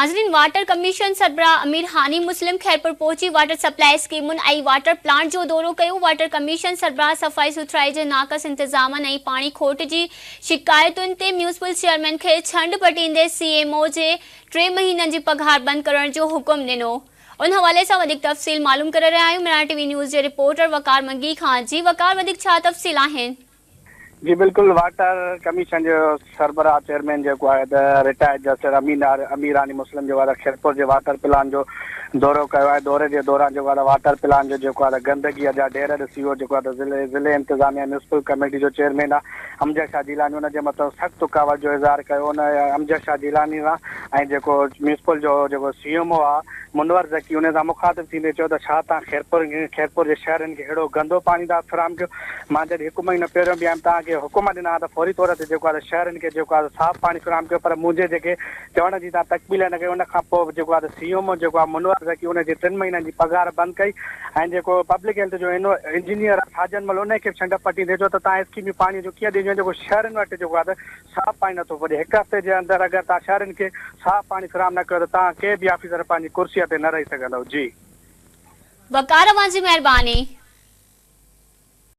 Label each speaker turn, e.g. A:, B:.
A: ناظرين water commission سربراهه امير هاني مسلم خيرپور پهچي واٽر سپلائي اسڪيمن ۽ واٽر پلانٽ جو دورو ڪيو. واٽر ڪميشن سربراهه صفائي سٿرائي جي ناقص انتظامن ۽ پاڻي کوٽ جي شڪايتن تي ميونسپل چيئرمين کي ڇنڊ پٽيندي سي ايم او جي ٽي مهينن جي پگهار بند ڪرڻ جو حڪم ڏنو. ان حوالي سان وڌيڪ تفصيل معلوم ڪري رهيا آهيون مهراڻ ٽي وي نيوز جي رپورٽر وقار منگي کان. جي وقار وڌيڪ ڇا تفصيل آهن؟
B: جي بلڪل واٽر ڪميشن جو سربراهه چيئرمين جيڪو آهي ته رٽائرڊ جسٽس امير هاني مسلم جيڪو آهي ته خيرپور جي واٽر پلان جو دورو ڪيو آهي دوري جي دوران جيڪو آهي ته واٽر پلان جو جيڪو آهي ته گندگي جا ڍير ڏسي اهو جيڪو آهي ته ضلعي ضلعي انتظاميا ميونسپل ڪميٽي جو چيئرمين آهي امجد شاهه جيلاني ان جي مٿان سخت ڪاوڙ جو اظهار ڪيو ان امجد شاهه جيلاني سان ۽ جيڪو ميونسپل جو جيڪو سي ايم او آهي منور ذڪي ان سان مخاطب ٿيندي چيو ته ڇا توهان خيرپور خيرپور جي شهرين کي اهڙو گندو پاڻي ٿا فراهم ڪيو مان جڏهن هڪ مهينو پهريون به آيم توهان کي حڪم ڏنا ها ته فوري طور تي جيڪو آهي ته شهرين کي جيڪو آهي ته صاف پاڻي فراهم ڪيو پر منهنجي جيڪي چوڻ جي توهان تقبيل نه ڪئي ان کان پوء به جيڪو آهي ته سي ايم او جيڪو آهي منور ذڪي ان جي ٽن مهينن جي پگهار بند ڪئي ۽ جيڪو پبلڪ هيلٿ جو انجنيئر آهي ساجن مل ان کي به ڇنڊ پٽيندي چيو ته توهان اسڪيمون پاڻي جون ڪيئن ڏينديون جيڪو شهرين وٽ جيڪو آهي ته صاف پاڻي نٿو پڄي هڪ هفتي جي اندر اگر توهان شهرين کي صاف پاڻي فراهم نه ڪيو ته توهان ڪي به آفيسر پنهنجي ڪرسي تي نه رهي سگهندؤ جي.
A: وقار اوهان جي مهرباني.